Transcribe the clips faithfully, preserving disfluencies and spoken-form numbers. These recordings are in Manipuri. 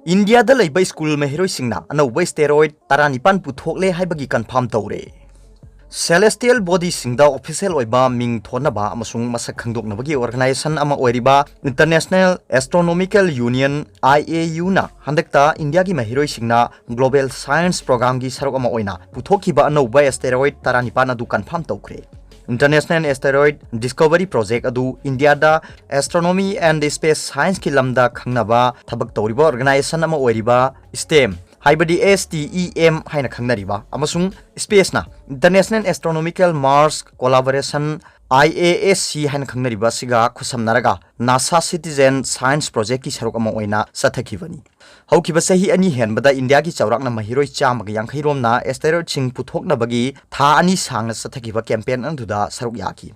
ꯏꯟꯗꯤꯌꯥꯗ ꯂꯩꯕ ꯁ꯭ꯀꯨꯜ ꯃꯍꯩꯔꯣꯏꯁꯤꯡꯅ ꯑꯅꯧꯕ ꯑꯦꯁꯇꯦꯔꯣꯏꯗ ꯇꯔꯥꯅꯤꯄꯥꯟ ꯄꯨꯊꯣꯛꯂꯦ ꯍꯥꯏꯕꯒꯤ ꯀꯟꯐꯥꯝ ꯇꯧꯔꯦ꯫ ꯁꯦꯂꯦꯁꯇꯤꯌꯦꯜ ꯕꯣꯗꯤꯁꯤꯡꯗ ꯑꯣꯐꯤꯁꯤꯌꯦꯜ ꯑꯣꯏꯕ ꯃꯤꯡ ꯊꯣꯟꯅꯕ ꯑꯃꯁꯨꯡ ꯃꯁꯛ ꯈꯪꯗꯣꯛꯅꯕꯒꯤ ꯑꯣꯔꯒꯅꯥꯏꯖꯦꯁꯟ ꯑꯃ ꯑꯣꯏꯔꯤꯕ ꯏꯟꯇꯔꯅꯦꯁꯅꯦꯜ ꯑꯦꯁꯇ꯭ꯔꯣꯅꯣꯃꯤꯀꯦꯜ ꯌꯨꯅꯤꯌꯟ, IAU, ꯅ ꯍꯟꯗꯛꯇ ꯏꯟꯗꯤꯌꯥꯒꯤ ꯃꯍꯩꯔꯣꯏꯁꯤꯡꯅ ꯒ꯭ꯂꯣꯕꯦꯜ ꯁꯥꯏꯟꯁ ꯄ꯭ꯔꯣꯒ꯭ꯔꯥꯝꯒꯤ ꯁꯔꯨꯛ ꯑꯃ ꯑꯣꯏꯅ ꯄꯨꯊꯣꯛꯈꯤꯕ ꯑꯅꯧꯕ ꯑꯦꯁꯇꯦꯔꯣꯏꯗ ꯇꯔꯥꯅꯤꯄꯥꯟ ꯑꯗꯨ ꯀꯟꯐꯥꯝ ꯇꯧꯈ꯭ꯔꯦ꯫ International Asteroid Discovery Project ꯑꯗꯨ ꯏꯟꯗꯤꯌꯥꯗ astronomy and space scienceꯀꯤ ꯂꯝꯗ ꯈꯪꯅꯕ ꯊꯕꯛ ꯇꯧꯔꯤꯕ ꯑꯣꯔꯒꯅꯥꯏꯖꯦꯁꯟ ꯑꯃ ꯑꯣꯏꯔꯤꯕ ꯁ꯭ꯇꯦꯝ, ꯍꯥꯏꯕꯗꯤ STEM ꯍꯥꯏꯅ ꯈꯪꯅꯔꯤꯕ, ꯑꯃꯁꯨꯡ ꯁ꯭ꯄꯦꯁꯅ International Astronomical Mars Collaboration, IASC ꯍꯥꯏꯅ ꯈꯪꯅꯔꯤꯕ ꯑꯁꯤꯒ ꯈꯨꯠꯁꯝꯅꯔꯒ NASA Citizen Science Projectꯀꯤ ꯁꯔꯨꯛ ꯑꯃ ꯑꯣꯏꯅ ꯆꯠꯊꯈꯤꯕꯅꯤ꯫ ꯍꯧꯈꯤꯕ ꯆꯍꯤ ꯑꯅꯤ ꯍꯦꯟꯕꯗ ꯏꯟꯗꯤꯌꯥꯒꯤ ꯆꯥꯎꯔꯥꯛꯅ ꯃꯍꯩꯔꯣꯏ ꯆꯥꯝꯃꯒ ꯌꯥꯡꯈꯩ ꯔꯣꯝꯅ ꯑꯦꯁꯇꯦꯔꯣꯏꯗꯁꯤꯡ ꯄꯨꯊꯣꯛꯅꯕꯒꯤ ꯊꯥ ꯑꯅꯤ ꯁꯥꯡꯅ ꯆꯠꯊꯈꯤꯕ ꯀꯦꯝꯄꯦꯟ ꯑꯗꯨꯗ ꯁꯔꯨꯛ ꯌꯥꯈꯤ꯫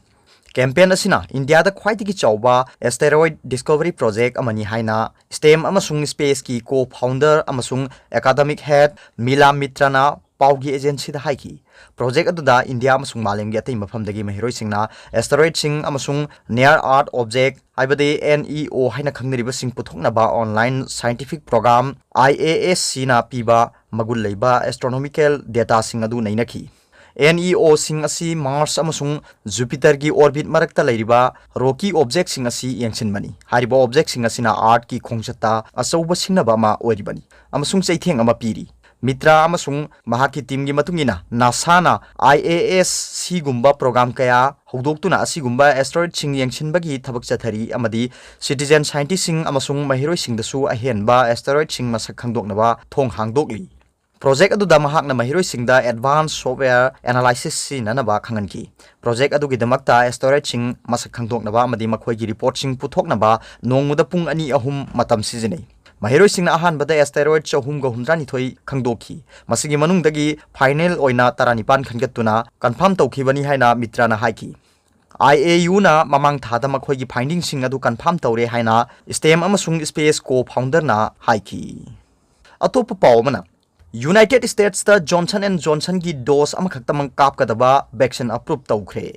ꯀꯦꯝꯄꯦꯟ ꯑꯁꯤꯅ ꯏꯟꯗꯤꯌꯥꯗ ꯈ꯭ꯋꯥꯏꯗꯒꯤ ꯆꯥꯎꯕ ꯑꯦꯁꯇꯦꯔꯣꯏꯗ ꯗꯤꯁꯀꯣꯚꯔꯤ ꯄ꯭ꯔꯣꯖꯦꯛ ꯑꯃꯅꯤ ꯍꯥꯏꯅ ꯁ꯭ꯇꯦꯝ ꯑꯃꯁꯨꯡ ꯁ꯭ꯄꯦꯁꯀꯤ ꯀꯣ ꯐꯥꯎꯟꯗꯔ ꯑꯃꯁꯨꯡ ꯑꯦꯀꯥꯗꯃꯤꯛ ꯍꯦꯗ ꯃꯤꯂꯥ ꯃꯤꯇ꯭ꯔꯅ ꯄꯥꯎꯒꯤ ꯑꯦꯖꯦꯟꯁꯤꯗ ꯍꯥꯏꯈꯤ꯫ ꯄ꯭ꯔꯣꯖꯦꯛ ꯑꯗꯨꯗ ꯏꯟꯗꯤꯌꯥ ꯑꯃꯁꯨꯡ ꯃꯥꯂꯦꯝꯒꯤ ꯑꯇꯩ ꯃꯐꯝꯗꯒꯤ ꯃꯍꯩꯔꯣꯏꯁꯤꯡꯅ ꯑꯦꯁꯇꯦꯔꯣꯏꯗꯁꯤꯡ ꯑꯃꯁꯨꯡ near earth object, ꯍꯥꯏꯕꯗꯤ NEO ꯍꯥꯏꯅ ꯈꯪꯅꯔꯤꯕꯁꯤꯡ ꯄꯨꯊꯣꯛꯅꯕ ꯑꯣꯟꯂꯥꯏꯟ ꯁꯥꯏꯟꯇꯤꯐꯤꯛ ꯄ꯭ꯔꯣꯒ꯭ꯔꯥꯝ IASCꯅ ꯄꯤꯕ ꯃꯒꯨꯟ ꯂꯩꯕ ꯑꯦꯁꯇ꯭ꯔꯣꯅꯣꯃꯤꯀꯦꯜ ꯗꯦꯇꯥꯁꯤꯡ ꯑꯗꯨ ꯅꯩꯅꯈꯤ꯫ NEOꯁꯤꯡ ꯑꯁꯤ ꯃꯥꯔꯁ ꯑꯃꯁꯨꯡ ꯖꯨꯄꯤꯇꯔꯒꯤ ꯑꯣꯔꯕꯤꯠ ꯃꯔꯛꯇ ꯂꯩꯔꯤꯕ ꯔꯣꯀꯤ ꯑꯣꯕꯖꯦꯛꯁꯤꯡ ꯑꯁꯤ ꯌꯦꯡꯁꯤꯟꯕꯅꯤ꯫ ꯍꯥꯏꯔꯤꯕ ꯑꯣꯕꯖꯦꯛꯁꯤꯡ ꯑꯁꯤꯅ ꯑꯥꯔꯊꯀꯤ ꯈꯣꯡꯆꯠꯇ ꯑꯆꯧꯕ ꯁꯤꯡꯅꯕ ꯑꯃ ꯑꯣꯏꯔꯤꯕꯅꯤ ꯑꯃꯁꯨꯡ ꯆꯩꯊꯦꯡ ꯑꯃ ꯄꯤꯔꯤ꯫ ꯃꯤꯇ꯭ꯔꯥ ꯑꯃꯁꯨꯡ ꯃꯍꯥꯛꯀꯤ ꯇꯤꯝꯒꯤ ꯃꯇꯨꯡ ꯏꯟꯅ, NASAꯅ IASCꯒꯨꯝꯕ ꯄ꯭ꯔꯣꯒ꯭ꯔꯥꯝ ꯀꯌꯥ ꯍꯧꯗꯣꯛꯇꯨꯅ ꯑꯁꯤꯒꯨꯝꯕ ꯑꯦꯁꯇꯦꯔꯣꯏꯗꯁꯤꯡ ꯌꯦꯡꯁꯤꯟꯕꯒꯤ ꯊꯕꯛ ꯆꯠꯊꯔꯤ ꯑꯃꯗꯤ ꯁꯤꯇꯤꯖꯦꯟ ꯁꯥꯏꯟꯇꯤꯁꯁꯤꯡ ꯑꯃꯁꯨꯡ ꯃꯍꯩꯔꯣꯏꯁꯤꯡꯗꯁꯨ ꯑꯍꯦꯟꯕ ꯑꯦꯁꯇꯦꯔꯣꯏꯗꯁꯤꯡ ꯃꯁꯛ ꯈꯪꯗꯣꯛꯅꯕ ꯊꯣꯡ ꯍꯥꯡꯗꯣꯛꯂꯤ꯫ ꯄ꯭ꯔꯣꯖꯦꯛ ꯑꯗꯨꯗ ꯃꯍꯥꯛꯅ ꯃꯍꯩꯔꯣꯏꯁꯤꯡꯗ ꯑꯦꯗꯚꯥꯟꯁ ꯁꯣꯐꯋꯦꯌꯔ ꯑꯦꯅꯥꯂꯥꯏꯁꯤꯁ ꯁꯤꯖꯤꯟꯅꯅꯕ ꯈꯪꯍꯟꯈꯤ꯫ ꯄ꯭ꯔꯣꯖꯦꯛ ꯑꯗꯨꯒꯤꯗꯃꯛꯇ ꯑꯦꯁꯇꯦꯔꯣꯏꯗꯁꯤꯡ ꯃꯁꯛ ꯈꯪꯗꯣꯛꯅꯕ ꯑꯃꯗꯤ ꯃꯈꯣꯏꯒꯤ ꯔꯤꯄꯣꯔꯠꯁꯤꯡ ꯄꯨꯊꯣꯛꯅꯕ ꯅꯣꯡꯃꯗ ꯄꯨꯡ ꯑꯅꯤ ꯑꯍꯨꯝ ꯃꯇꯝ ꯁꯤꯖꯤꯟꯅꯩ꯫ ꯃꯍꯩꯔꯣꯏꯁꯤꯡꯅ ꯑꯍꯥꯟꯕꯗ ꯑꯦꯁꯇꯦꯔꯣꯏꯗ ꯆꯍꯨꯝꯒ ꯍꯨꯝꯗ꯭ꯔꯥꯅꯤꯊꯣꯏ ꯈꯪꯗꯣꯛꯈꯤ꯫ ꯃꯁꯤꯒꯤ ꯃꯅꯨꯡꯗꯒꯤ ꯐꯥꯏꯅꯦꯜ ꯑꯣꯏꯅ ꯇꯔꯥꯅꯤꯄꯥꯟ ꯈꯟꯒꯠꯇꯨꯅ ꯀꯟꯐꯥꯝ ꯇꯧꯈꯤꯕꯅꯤ ꯍꯥꯏꯅ ꯃꯤꯇ꯭ꯔꯥꯅ ꯍꯥꯏꯈꯤ꯫ IAUꯅ ꯃꯃꯥꯡ ꯊꯥꯗ ꯃꯈꯣꯏꯒꯤ ꯐꯥꯏꯟꯗꯤꯡꯁꯤꯡ ꯑꯗꯨ ꯀꯟꯐꯥꯝ ꯇꯧꯔꯦ ꯍꯥꯏꯅ ꯁ꯭ꯇꯦꯝ ꯑꯃꯁꯨꯡ ꯁ꯭ꯄꯦꯁ ꯀꯣ ꯐꯥꯎꯟꯗꯔꯅ ꯍꯥꯏꯈꯤ꯫ ꯑꯇꯣꯞꯄ ꯄꯥꯎ ꯑꯃꯅ, ꯌꯨꯅꯥꯏꯇꯦꯗ ꯁ꯭ꯇꯦꯠꯁꯇ Johnson and Johnsonꯒꯤ ꯗꯣꯁ ꯑꯃꯈꯛꯇꯃꯛ ꯀꯥꯞꯀꯗꯕ ꯚꯦꯛꯁꯤꯟ ꯑꯄ꯭ꯔꯨꯞ ꯇꯧꯈ꯭ꯔꯦ꯫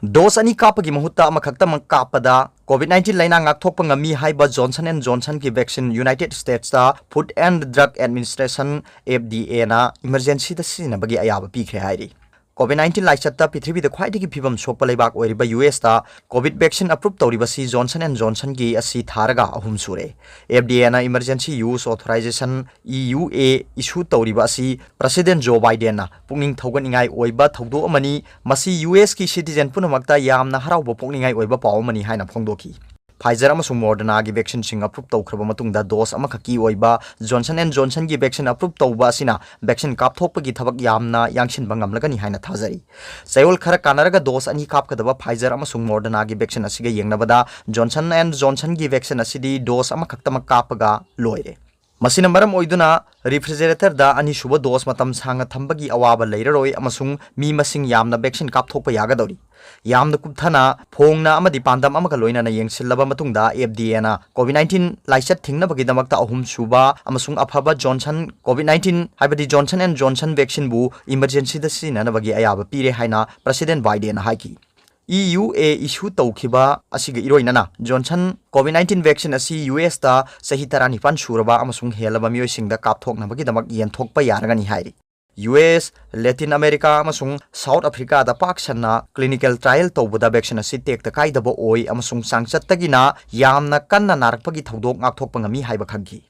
Dose ꯑꯅꯤ ꯀꯥꯞꯄꯒꯤ ꯃꯍꯨꯠꯇ ꯑꯃꯈꯛꯇꯃꯛ ꯀꯥꯞꯄꯗ COVID nineteen ꯂꯩꯅꯥ ꯉꯥꯛꯊꯣꯛꯄ ꯉꯝꯃꯤ ꯍꯥꯏꯕ Johnson and Johnsonꯒꯤ vaccine United Statesꯇ Food and Drug Administration, FDAꯅ emergencyꯗ ꯁꯤꯖꯤꯟꯅꯕꯒꯤ ꯑꯌꯥꯕ ꯄꯤꯈ꯭ꯔꯦ ꯍꯥꯏꯔꯤ꯫ COVID nineteen ꯂꯥꯏꯆꯠꯇ ꯄ꯭ꯔꯤꯊꯤꯕꯤꯗ ꯈ꯭ꯋꯥꯏꯗꯒꯤ ꯐꯤꯕꯝ ꯁꯣꯛꯄ ꯂꯩꯕꯥꯛ ꯑꯣꯏꯔꯤꯕ USꯇ COVID vaccine approve ꯇꯧꯔꯤꯕꯁꯤ Johnson and Johnsonꯒꯤ ꯑꯁꯤ ꯊꯥꯔꯒ ꯑꯍꯨꯝ ꯁꯨꯔꯦ꯫ FDAꯅ emergency use authorization, EUA, issue ꯇꯧꯔꯤꯕ ꯑꯁꯤ President Joe Bidenꯅ ꯄꯨꯛꯅꯤꯡ ꯊꯧꯒꯠꯅꯤꯡꯉꯥꯏ ꯑꯣꯏꯕ ꯊꯧꯗꯣꯛ ꯑꯃꯅꯤ꯫ ꯃꯁꯤ USꯀꯤ citizen ꯄꯨꯝꯅꯃꯛꯇ ꯌꯥꯝꯅ ꯍꯔꯥꯎꯕ ꯄꯣꯛꯅꯤꯡꯉꯥꯏ ꯑꯣꯏꯕ ꯄꯥꯎ ꯑꯃꯅꯤ ꯍꯥꯏꯅ ꯐꯣꯡꯗꯣꯛꯈꯤ꯫ Pfizer ꯑꯃꯁꯨꯡ Modernaꯒꯤ vaccineꯁꯤꯡ approve ꯇꯧꯈ꯭ꯔꯕ ꯃꯇꯨꯡꯗ dose ꯑꯃꯈꯛꯀꯤ ꯑꯣꯏꯕ Johnson and Johnsonꯒꯤ vaccine approve ꯇꯧꯕ ꯑꯁꯤꯅ vaccine ꯀꯥꯞꯊꯣꯛꯄꯒꯤ ꯊꯕꯛ ꯌꯥꯝꯅ ꯌꯥꯡꯁꯤꯟꯕ ꯉꯝꯂꯒꯅꯤ ꯍꯥꯏꯅ ꯊꯥꯖꯔꯤ꯫ ꯆꯌꯣꯜ ꯈꯔ ꯀꯥꯟꯅꯔꯒ dose ꯑꯅꯤ ꯀꯥꯞꯀꯗꯕ Pfizer ꯑꯃꯁꯨꯡ Modernaꯒꯤ vaccine ꯑꯁꯤꯒ ꯌꯦꯡꯅꯕꯗ Johnson and Johnsonꯒꯤ vaccine ꯑꯁꯤꯗꯤ dose ꯑꯃꯈꯛꯇꯃꯛ ꯀꯥꯞꯄꯒ ꯂꯣꯏꯔꯦ꯫ ꯃꯁꯤꯅ ꯃꯔꯝ ꯑꯣꯏꯗꯨꯅ refrigeratorꯗ ꯑꯅꯤꯁꯨꯕ dose ꯃꯇꯝ ꯁꯥꯡꯅ ꯊꯝꯕꯒꯤ ꯑꯋꯥꯕ ꯂꯩꯔꯔꯣꯏ ꯑꯃꯁꯨꯡ ꯃꯤ ꯃꯁꯤꯡ ꯌꯥꯝꯅ vaccine ꯀꯥꯞꯊꯣꯛꯄ ꯌꯥꯒꯗꯧꯔꯤ꯫ ꯌꯥꯝꯅ ꯀꯨꯞꯊꯅ ꯐꯣꯡꯅ ꯑꯃꯗꯤ ꯄꯥꯟꯗꯝ ꯑꯃꯒ ꯂꯣꯏꯅꯅ ꯌꯦꯡꯁꯤꯜꯂꯕ ꯃꯇꯨꯡꯗ FDAꯅ COVID nineteen ꯂꯥꯏꯆꯠ ꯊꯤꯡꯅꯕꯒꯤꯗꯃꯛꯇ ꯑꯍꯨꯝꯁꯨꯕ ꯑꯃꯁꯨꯡ ꯑꯐꯕ Johnson COVID nineteen, ꯍꯥꯏꯕꯗꯤ Johnson and Johnson vaccineꯕꯨ emergencyꯗ ꯁꯤꯖꯤꯟꯅꯅꯕꯒꯤ ꯑꯌꯥꯕ ꯄꯤꯔꯦ ꯍꯥꯏꯅ President Bidenꯅ ꯍꯥꯏꯈꯤ꯫ EUA issue ꯇꯧꯈꯤꯕ ꯑꯁꯤꯒ ꯏꯔꯣꯏꯅꯅ Johnson COVID nineteen vaccine ꯑꯁꯤ USꯇ ꯆꯍꯤ ꯇꯔꯥꯅꯤꯄꯥꯟ ꯁꯨꯔꯕ ꯑꯃꯁꯨꯡ ꯍꯦꯜꯂꯕ ꯃꯤꯑꯣꯏꯁꯤꯡꯗ ꯀꯥꯞꯊꯣꯛꯅꯕꯒꯤꯗꯃꯛ ꯌꯦꯟꯊꯣꯛꯄ ꯌꯥꯔꯒꯅꯤ ꯍꯥꯏꯔꯤ꯫ US, Latin America ꯑꯃꯁꯨꯡ South Africaꯗ ꯄꯥꯛ ꯁꯟꯅ clinical trial ꯇꯧꯕꯗ vaccine ꯑꯁꯤ ꯇꯦꯛꯇ ꯀꯥꯏꯗꯕ ꯑꯣꯏ ꯑꯃꯁꯨꯡ ꯆꯥꯡꯆꯠꯇꯒꯤꯅ ꯌꯥꯝꯅ ꯀꯟꯅ ꯅꯥꯔꯛꯄꯒꯤ ꯊꯧꯗꯣꯛ ꯉꯥꯛꯊꯣꯛꯄ ꯉꯝꯃꯤ ꯍꯥꯏꯕ ꯈꯪꯈꯤ꯫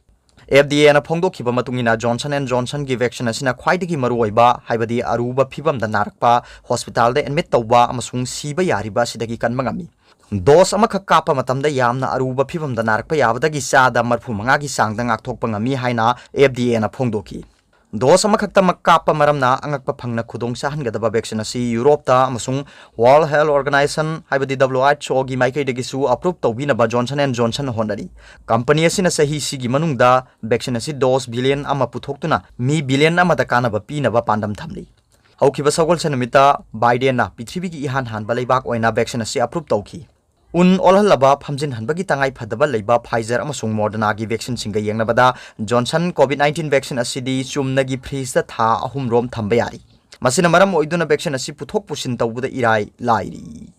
FDAꯅ ꯐꯣꯡꯗꯣꯛꯈꯤꯕ ꯃꯇꯨꯡ ꯏꯟꯅ Johnson and Johnsonꯒꯤ vaccine ꯑꯁꯤꯅ ꯈ꯭ꯋꯥꯏꯗꯒꯤ ꯃꯔꯨꯑꯣꯏꯕ, ꯍꯥꯏꯕꯗꯤ ꯑꯔꯨꯕ ꯐꯤꯚꯝꯗ ꯅꯥꯔꯛꯄ, hospitalꯗ admit ꯇꯧꯕ ꯑꯃꯁꯨꯡ ꯁꯤꯕ ꯌꯥꯔꯤꯕ ꯑꯁꯤꯗꯒꯤ ꯀꯟꯕ ꯉꯝꯃꯤ꯫ Dose ꯑꯃꯈꯛ ꯀꯥꯞꯄ ꯃꯇꯝꯗ ꯌꯥꯝꯅ ꯑꯔꯨꯕ ꯐꯤꯚꯝꯗ ꯅꯥꯔꯛꯄ ꯌꯥꯕꯗꯒꯤ ꯆꯥꯗ ꯃꯔꯤꯐꯨ ꯃꯉꯥꯒꯤ ꯆꯥꯡꯗ ꯉꯥꯛꯊꯣꯛꯄ ꯉꯝꯃꯤ ꯍꯥꯏꯅ FDAꯅ ꯐꯣꯡꯗꯣꯛꯈꯤ꯫ Dose ꯑꯃꯈꯛꯇꯃꯛ ꯀꯥꯞꯄ ꯃꯔꯝꯅ ꯑꯉꯛꯄ ꯐꯪꯅ ꯈꯨꯗꯣꯡ ꯆꯥꯍꯟꯒꯗꯕ vaccine ꯑꯁꯤ Europeꯇ ꯑꯃꯁꯨꯡ World Health Organization, ꯍꯥꯏꯕꯗꯤ WHOꯒꯤ ꯃꯥꯏꯀꯩꯗꯒꯤꯁꯨ approve ꯇꯧꯕꯤꯅꯕ Johnson and Johnson ꯍꯣꯠꯅꯔꯤ꯫ Company ꯑꯁꯤꯅ ꯆꯍꯤꯁꯤꯒꯤ ꯃꯅꯨꯡꯗ vaccine ꯑꯁꯤ dose billion ꯑꯃ ꯄꯨꯊꯣꯛꯇꯨꯅ ꯃꯤ billion ꯑꯃꯗ ꯀꯥꯟꯅꯕ ꯄꯤꯅꯕ ꯄꯥꯟꯗꯝ ꯊꯝꯂꯤ꯫ ꯍꯧꯈꯤꯕ ꯁꯒꯣꯜꯁꯦꯟ ꯅꯨꯃꯤꯠꯇ Bidenꯅ ꯄ꯭ꯔꯤꯊꯤꯕꯤꯒꯤ ꯏꯍꯥꯟ ꯍꯥꯟꯕ ꯂꯩꯕꯥꯛ ꯑꯣꯏꯅ vaccine ꯑꯁꯤ approve ꯇꯧꯈꯤ꯫ ꯎꯟ ꯑꯣꯜꯍꯜꯂꯕ ꯐꯝꯖꯤꯟꯍꯟꯕꯒꯤ ꯇꯉꯥꯏ ꯐꯗꯕ ꯂꯩꯕ Pfizer ꯑꯃꯁꯨꯡ Modernaꯒꯤ vaccineꯁꯤꯡꯒ ꯌꯦꯡꯅꯕꯗ Johnson COVID nineteen vaccine ꯑꯁꯤꯗꯤ ꯆꯨꯝꯅꯒꯤ fridgeꯇ ꯊꯥ ꯑꯍꯨꯝ ꯔꯣꯝ ꯊꯝꯕ ꯌꯥꯔꯤ꯫ ꯃꯁꯤꯅ ꯃꯔꯝ ꯑꯣꯏꯗꯨꯅ vaccine ꯑꯁꯤ ꯄꯨꯊꯣꯛ ꯄꯨꯁꯤꯟ ꯇꯧꯕꯗ ꯏꯔꯥꯏ ꯂꯥꯏꯔꯤ꯫